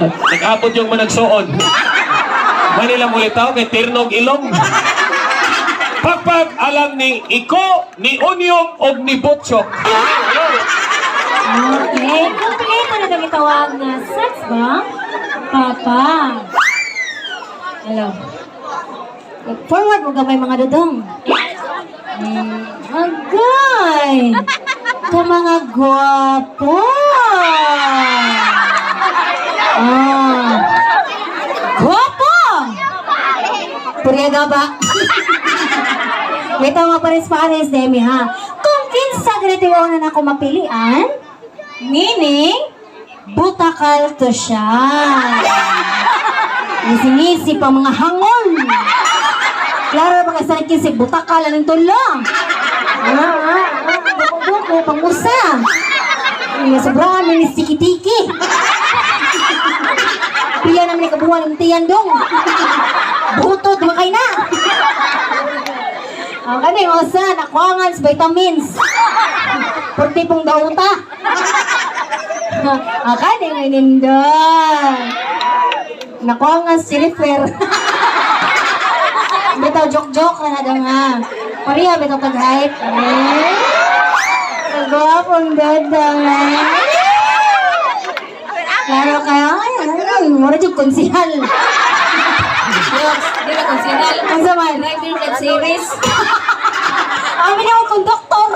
Nag-abot yung managsuon. Manila mulitaw kay Tirnog Ilong. Pagpag alam ni Iko, ni Unyong, og ni Butchok. Okay, kompleto na kami tawag na sex ba? Papa. Hello. Forward mo gamay, mga dudong. Agay! Ka mga gwapo! Ah. Gwapo! Purega ba? Ito mga pares-pares, Demi, ha? Kung kinsa ganito yung na ako mapilian, meaning, butakal to siya. Ngisi-ngisi pa mga hangol. Klaro ba kasi kinsi butakal anong tulong? Ah, ah, ah, buko-buko, pangusa. Ay, sobrang ni tiki-tiki. Pila naman ni kabuhan ng tiyan dong. Butot, makay na. Ang kani, mga sa, nakuangan sa vitamins. Purti pong dauta. Ang kani, may nindon. Nakuangan si refer. Bitaw, joke-joke na nga nga. Pareha, bitaw tag-hype. Eh? Kagwapong dadang eh. Klaro kayo, ay, ay, mura jud konsihal. Jokes, di na konsinal. Unsa man? Driver na series. Amin ako konduktor.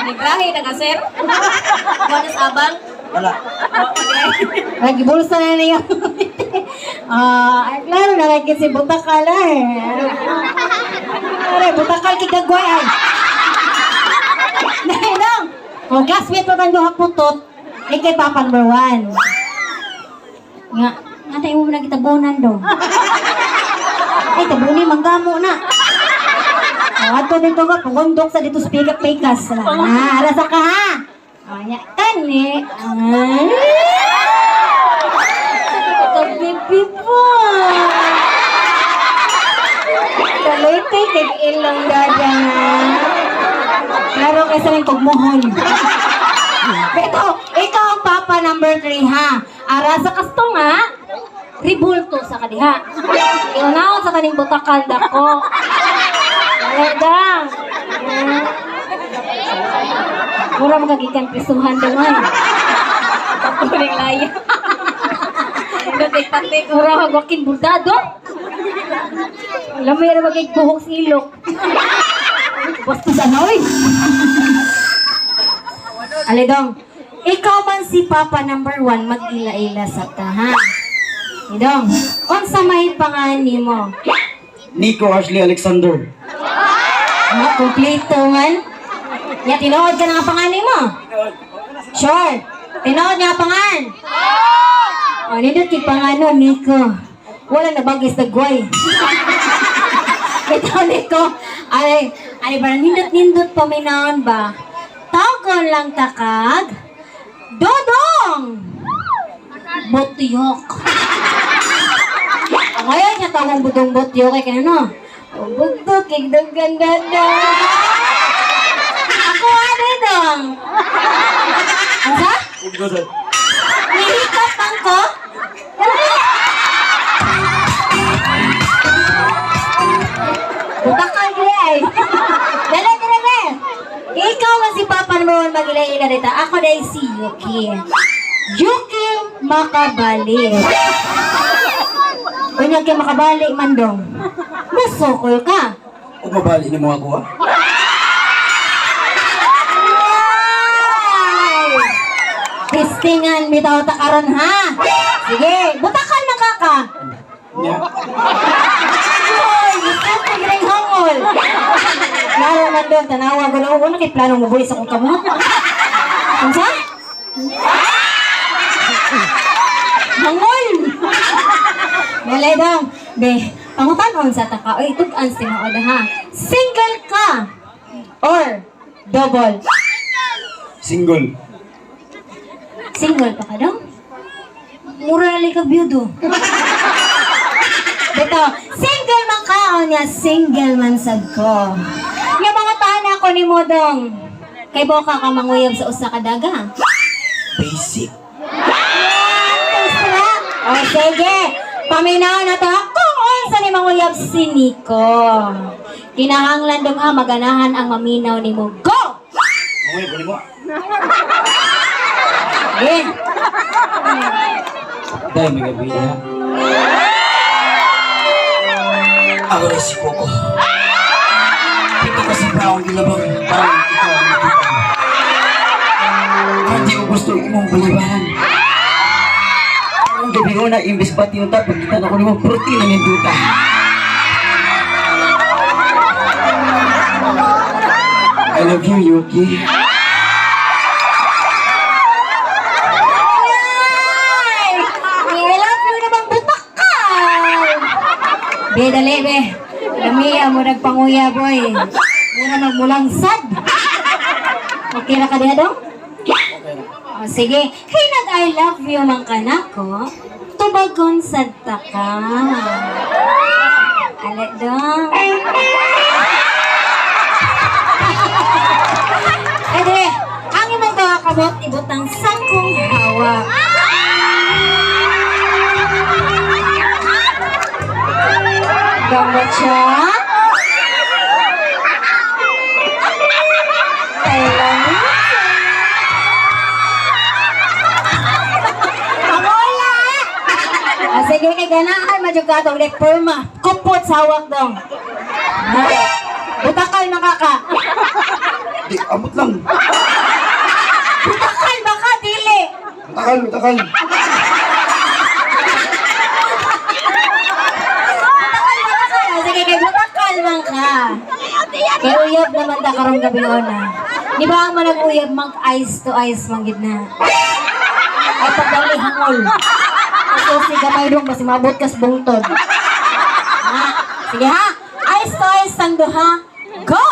Nigrahe na ka, sir. Buenas abang. Wala. Nagbulsa na niya. Ah, klaro na kay kasi butakal eh. Are, butakal kay gagway ay. Dahil. O, classmate mo tang duha putot. Ikay papa number 1. Nga, nga tayo mo na kitabunan do. Ay, tabuni, manggamo na. O, ato dito nga, pagundok sa dito sa pikas. Ah, arasa ka ha. O, nya, kani. Ay. Kabibi po. Kalite, kay ilang dada nga. Klaro kaysa rin kugmuhon. Beto, ikaw ang papa number 3 ha. Ara sa kasto nga, ribulto sa kadiha. Iunaw sa kaning butakal dako. Wala dang. Mura magagikan prisuhan dong ay. Kuning laya. Dating patik. Mura magwakin burdado. Alam mo yan magig buhok sa ilok. Basta sa noy. Alidong, ikaw man si Papa number 1, mag-ila-ila sa ta, ha? Idong, unsa may pangan nimo? Nico Ashley Alexander. Ah, kompleto man. Ya, tinuod ka na nga pangan nimo? Sure. Tinuod nga pangan? Oh, nindot kay pangano, Nico. Wala na bagis dagway. Ito, Nico. Ay, ay, parang nindot-nindot paminaon ba? Tawgon lang takag. Dodong! Botiyok. Ngayon niya tawang budong botiyok kay kanino? Bugtog, kay ganda na. Ako ano dong? Ano? Nihikap ang ko? Butakal gila ay. Dala, dala, dala. Ikaw man si Papa number 1 mag-ila-ila dito. Ako dahil si Yuki. Yuki makabalik. Unya kay makabalik man dong. Masukol ka. Ug mabali ni mo ako ha. Ay! Testingan bitaw ta karon ha. Sige, butakan na ka ka. Nya. Ay, gusto ko ring hangol. Lalo man doon, tanawa ko na, wala kay plano mo sa akong kamot. Unsa? Hangol! Dali dong. Be, pangutan-on sa taka. Oy, tug-an sa tinuod ha. Single ka or double? Single. Single pa ka dong? Mura na ka byudo. Beto, single man ka o niya, single man sad ko. Nga mga tahan ako ni mo dong. Kay boka ka manguyab sa usa ka daga. Basic. Extra! Sige, paminaw na to. Kung unsa ni manguyab si Nico. Kinahanglan dong ha, maganahan ang maminaw nimo. Go! Mamaya, kunin mo. Eh, Dahil may gabi ha. Ako na si Coco. Kita ko sa brown gilabang parang ikaw ang nakita ko. Pero di ko gusto imong balibaran. Ang gabi ko na imbes pati yung tap, pagkita na ko nimo protein na ninduta. I love you, Yuki. Ay! I love you namang butak ka! Be, dali, be. Lamiya mo nagpanguya, boy. Mura magmulangsad. Okay na ka diha, dong? O, sige. Kay nag I love you man ka nako, tubagon sad ta ka. Ale, dong. Ede, ang imong duha kamot ibutang sakong hawak. Gamot siya. Kailangan. Pangola! Ah, sige, kay ganahan, madyo ka itong like, perma. Kupot sa hawak dong. Ha? Butakal makaka. Di, amot lang. Butakal baka, dili. Utakal, utakal. Butakal, butakal. Ah, sige, kay butakal man ka. Kay uyab naman ta karong gabi ona. Di ba ang manag-uyab mag eyes to eyes man gid na. Ay pagdali hangol. Kasi si gamay dong basi maabot kas bungtod. Ha? Sige ha. Eyes to eyes ang duha. Go!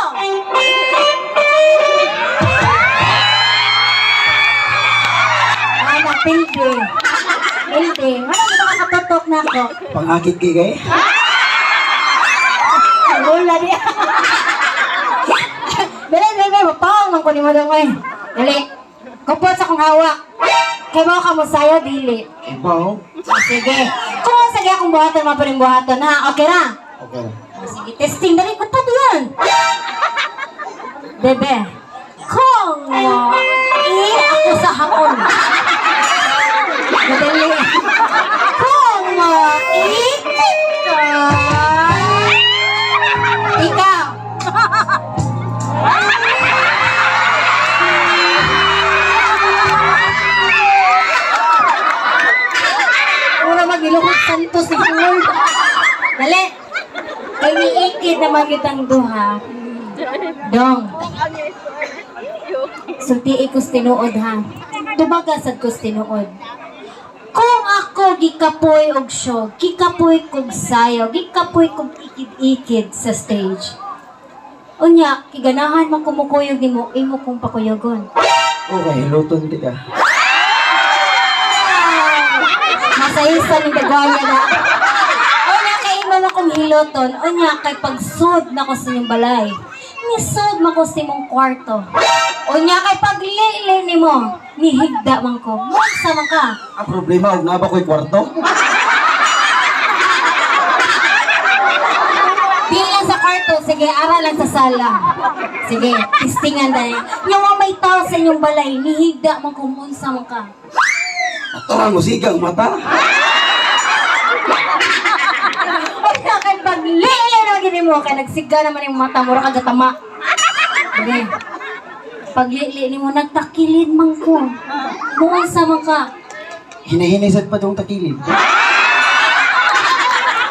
Ana, pildi. Pildi. Ano ba nakakatutok na ako? Pangakit kay kay. Wala di. Dali, dali, dali. Mapawang man ko ni Madam eh. Dali. Kupot sa kong hawak. Kay mo ka mo sayo, dili. Ibaw. O, sige. Kung sige akong buhaton, mga pa buhaton ha. Okay ra? Okay. O, sige, testing. Dali, kupot yun. Bebe. Kung mo, i ako sa hapon. Madali. Kung mo, i ka. Ikaw. Mura magilukot Santos ni Lord. Dali. Kay niikid naman kitang duha. Dong. Sultii ko tinuod ha. Tubaga sad ko tinuod. Kung ako gikapoy og show, gikapoy kog sayo, gikapoy kog ikid-ikid sa stage. Unya, kiganahan man kumukuyog nimo, imo kong pakuyogon. Okay, luton ti ka. Nasa isa ni Dagwaya na. Unya kay imo na kong hiloton, unya kay pagsud na ko sa inyong balay. Nisud man ko sa imong kwarto. Unya kay paglili nimo, nihigda man ko. Unsa man ka? Ang problema, og naba ko'y kwarto. Di lang sa kwarto, sige, ara lang sa sala. Sige, tistingan dahil. Yung may tao sa inyong balay, nihigda man ko, unsa man ka. Natural mo sigang mata. Unya kay paglili na gini mo, kay nagsiga naman yung mata mo, ra kagatama. Sige. Paglili nimo nagtakilid man ko. Muunsa man ka. Hinahinay pa tong takilid.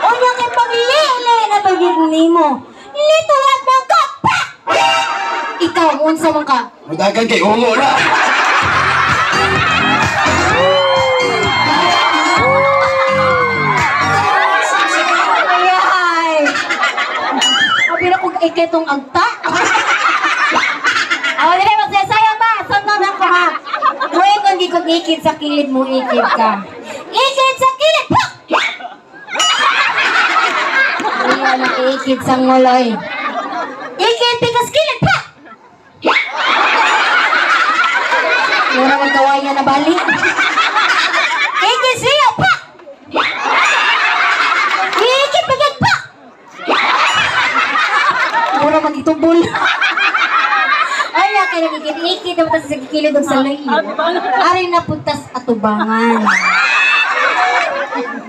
Unya kay paglili na pagid nimo. Lituwat man ka. Pak! Ikaw, muunsa man ka. Mudagan kay ungo na. Ay! Abi na kong iketong agta. Awa dili magsasayaw ta. Sunod ako ha. Muingon gi kog ikid sa kilid mo ikid ka. Ikid sa kilid. Pak! Iya na ikid sa nguloy. Ikid tikas kilid. Pak! Mura magkaway nga na bali. Ikid siya. Pak! gitubol. Ay, kay nagikit-ikit naman tas sa gikilid og sa lahi. Ari na puntas atubangan.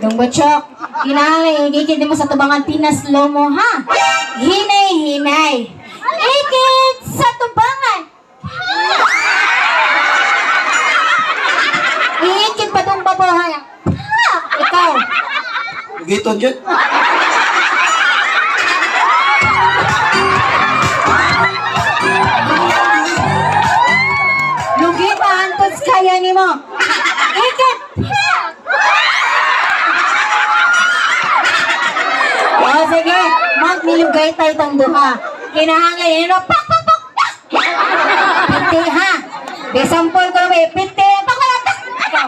Dong Butchok, kinahanglan ikit mo sa tubangan pinaslo mo, ha? Hinay, hinay. Ikit sa tubangan. Ha! Iikit pa dong babaw, ha? Ha! Ikaw. Giton yun. Lugi pa, antos kaya ni mo. Ikit! Ha! O, sige. Magnilugay tayo tong duha. Kinahanglan yun, no? Pak, pak, pak, pak! Piti, ha? Bisampol ko naman, eh. Piti. Pak, pak, pak! Ikaw.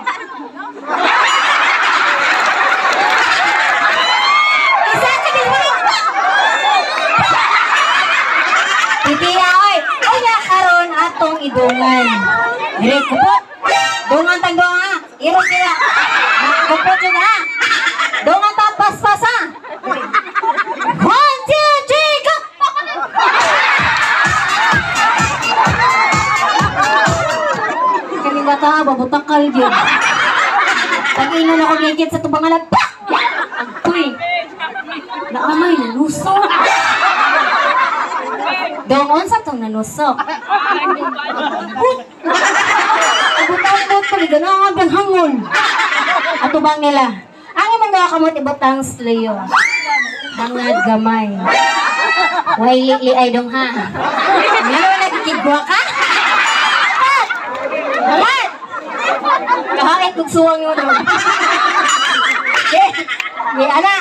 Isa ka din mo rin, pak! Piti, ha, oy. Unya karon atong idungan. Dire, kupot. Dungan tang duha, ha? Iro sila. Kupot yun, ha? Dungan ta, paspas, ha? One, two, three, go! Kaning bata, babutakal yun. Pag-inon ako ngikit sa tubangan, pak! Agkoy. Naamay, nanusok. Dong, unsa tong nanusok? Abot-abot pa, ganaan bang hangol. Ato bang nila? Ang imong mga kamot ibutang slayo. Hangad gamay. Way li ay dong ha. Meron nagkikigwa ka? Alat! Kahit kung suwang yun. Eh, eh, ana.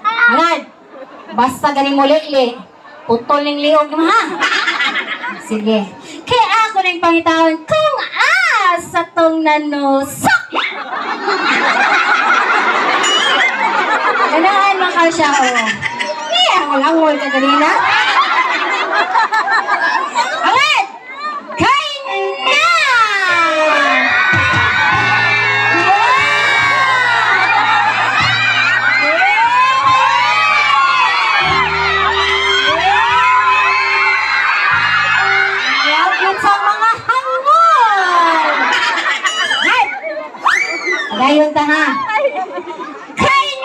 Hangad. Basta ganing mo li. Putol ning liog mo ha. Sige. Kaya ako nang pangitaon kung asa tong nanusok. Ganaan man ka siya, oh. Eh, angol-angol ka ganina. Angat! Kain na! Welcome sa mga hangol! Hay! Pagayon ta ha! Kain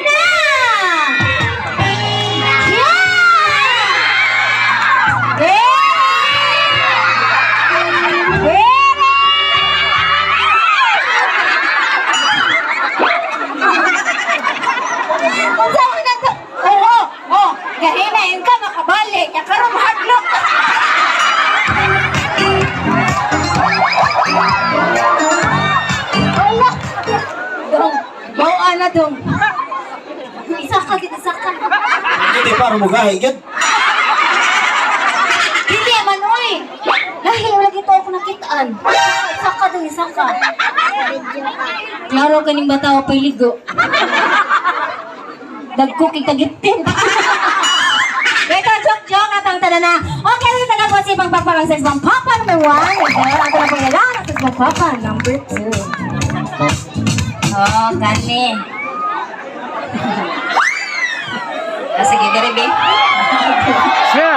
na! Yeah! Yeah! Yeah! Unsa man na to? Oo, oh, gahinain ka makabalik, ya karon mahadlok. Wala. Dong, bawa na dong. Isa ka, isa ka. Hindi pa rumugahi yun. Dili man oy. Lahi wala gito ako nakitaan. Isa ka dong, isa ka. Klaro kaning bata o ligo. Dagko kay kagitin. Ito, joke, joke, atang tanan na. Okay, ito na po si Pang Papa sa isang Papa number 1. Ito, ato na po kailangan sa isang Papa number 2. Oh, gani. Ah, sige, dire be. Siya!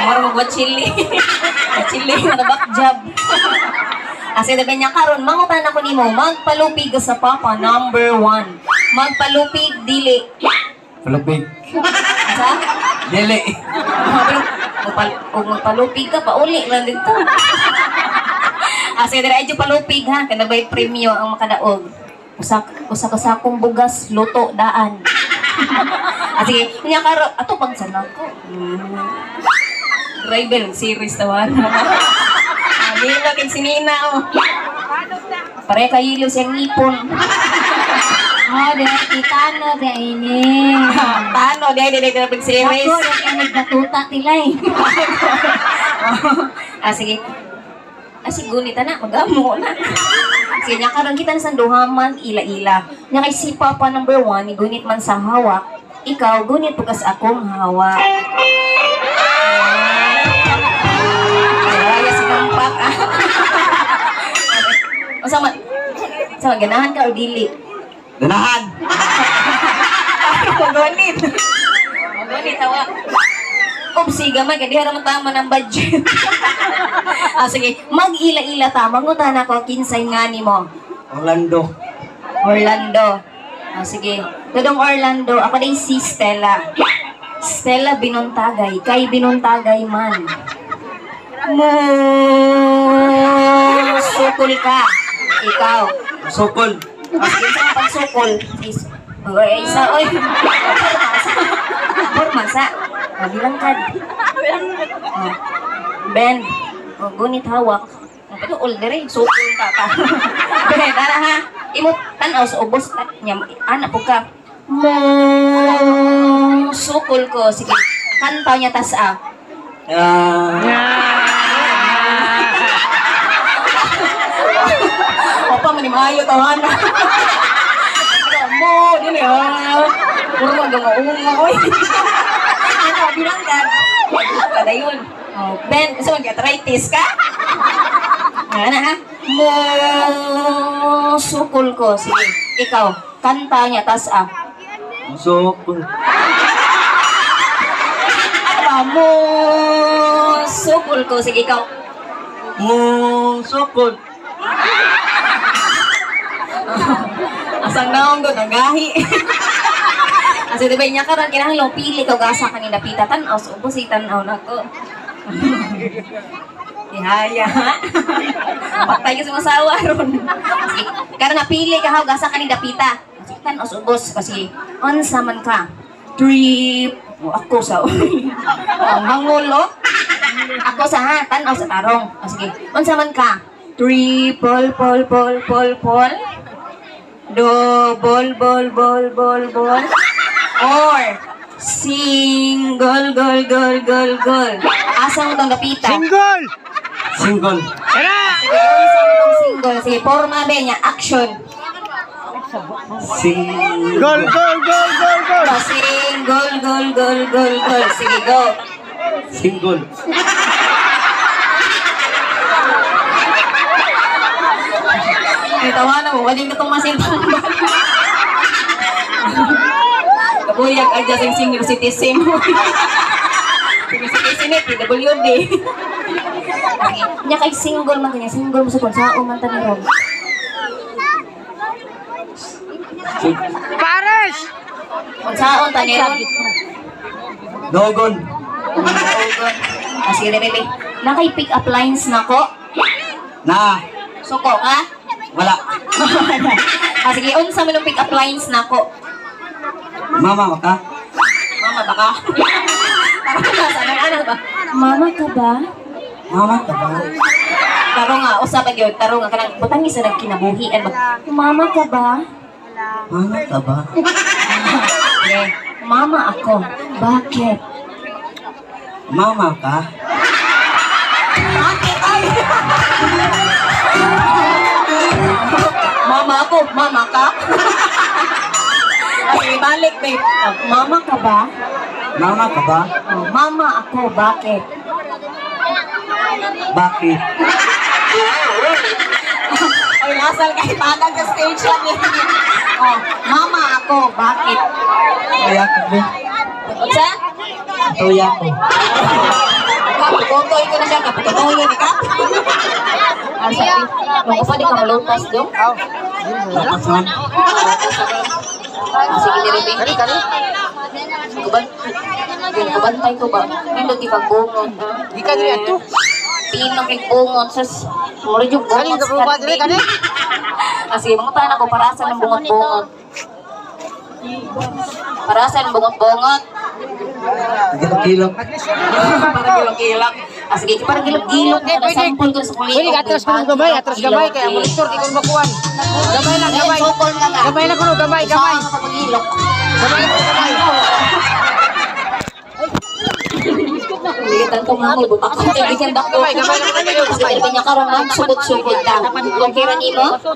Mura mo chili. Chili na back job. Asa ah, niya karon mangutan ako nimo magpalupig ka sa papa number 1. Magpalupig dili. Palupig. Sa? Dili. Og magpalupig ka pauli lang dito. Ah, sige, dire adyo palupig ha kada bay premyo ang makadaog. Usa usa ka sakong bugas luto daan. Ah, sige, nya karon ato pang sana ko. Driver series tawan. Ah, Nino kin si Nina oh. Pare kayilo siyang ngipon. Oh, di kita no, di ini. Paano di di di di series. Ako, di ka nagbatuta tilay. Ah, sige. Ah, sige, gunita na. Magamo na. Sige, nya karon kita na sa duha man ila-ila. Nya kay si Papa number 1, gunit man sa hawak. Ikaw, gunit pugas akong hawak. Ay, si Kampak. Ah. Unsa man? Sa ganahan ka o dili? Ganahan. Paano mo gunit? Gunit hawak. Upsi, gamay, kaya diha raman tama ng budget. Ah, sige, mag-ila-ila ta, mangutana ko, kinsay nga ni mo. Orlando. Orlando. Ah, sige. Dodong Orlando, ako din si Stella. Stella Binuntagay, kay Binuntagay man. Mo sukol ka. Ikaw. Sukol. Ah, sige, sa pagsukol. Is, oy, isa, oy. Forma sa. Oh, bilang kad. Oh. Ben. Oh, gunit hawak. Oh, pero older eh. Sukol ka pa. Ben, ara ha. Imo tan-aw sa ubos at niya. Ana po ka. Mo sukol ko. Sige. Kanta niya tas ah. Ah, Opa, manimayo tawanan. Mo, dili ah. Puro mga unga oy. Ano, bilang ka. Kada yun. Oh, Ben, kasi mag-arthritis ka? Ano ha? Mo, sukol ko. Sige, ikaw, kanta niya, tas ah. Sukol. Ano ba? Mo, sukol ko. Sige, ikaw. Mo sukol. Asang naong ko, nagahi. Kasi diba niya karon kinahanglan pili ka gasa kanina pita tan-aw sa ubos tan-aw nako. Ihaya. Patay ka sa masawa ron. Sige, karon napili ka haw gasa kanina pita. Sige, tan-aw sa ubos kasi unsa man ka. Trip. O, ako sa ang mangulo. Ako sa ha, tan-aw sa tarong. O, sige, unsa man ka. Triple, pol, pol, pol, pol. Double, bol, bol, bol, bol. Or, single, gol, gol, gol, gol. Asa mo tong gapita? Single! Single. Sige, unsa mo tong single? Sige, forma be niya, action. Single. Goal, goal, goal, goal, goal! Oh, single, gol, gol, gol, gol. Sige, go. Single. Ay, tawa na mo. Waling na itong masintang. Kabuyag, adya sa senior citizen mo. Senior citizen eh, PWD. Nya kay single man kanya, single mo sa kung sao man tanong. Pares! Kung saon taneron. Dogon. Ah, sige, bebe. Nakay pick up lines na ko. Na. Suko ka? Wala. Ah, sige, unsa man ang pick up lines na ko? Mama ka? Mama baka. Taro nga, sa anong anak ba? Mama ka ba? Mama ka ba? Taro nga, usa pa gyud, taro nga kanang butang isa nagkinabuhi an ba? Mama ka ba? Mama ka ba? Eh, mama ako. Bakit? Mama ka? Bakit? Ay! Mama ako, mama ka? Ay, balik, babe. Ah, mama ka ba? Mama ka ba? Oh, mama ako, bakit? Bakit? Ay, lasal kahit patag sa stage lang eh. Oh, mama ako, bakit? Tuya ko, be. Unsa? Tuya ko. Kaputoy ko na siya, kaputoy ni ka. Ah, sabi, nung upa di ka malutas dong. Lakas man. Ah, sige, dire, babe. Kani, kani? Kuban, kubantay ko ba? Nindot ikagbungot. Di ka diri ato. Pino kay bungot sas. Mura yung Kani, bungot. kapupa diri, kani? Ah, sige, mga tanan ko para sa ng bungot-bungot. Para sa ng bungot-bungot. Gilok-gilok. Para gilok-gilok. Ah, sige, para gilok-gilok na Pwede. sampol ko sa kulit. Pwede ka atras kuno gamay, atras gamay kay ang monitor di kon makuan. Gamay lang, gamay. Sukol ka nga. Gamay lang kuno, gamay, gamay. Saan ka pag-ilok? Gamay lang kuno, gamay. Hindi tanto mga butak ko. Bigyan dako. Gamay, gamay lang kuno, gamay. Sige, kanya karon ma'am, sugod-sugod lang. Okay ra nimo?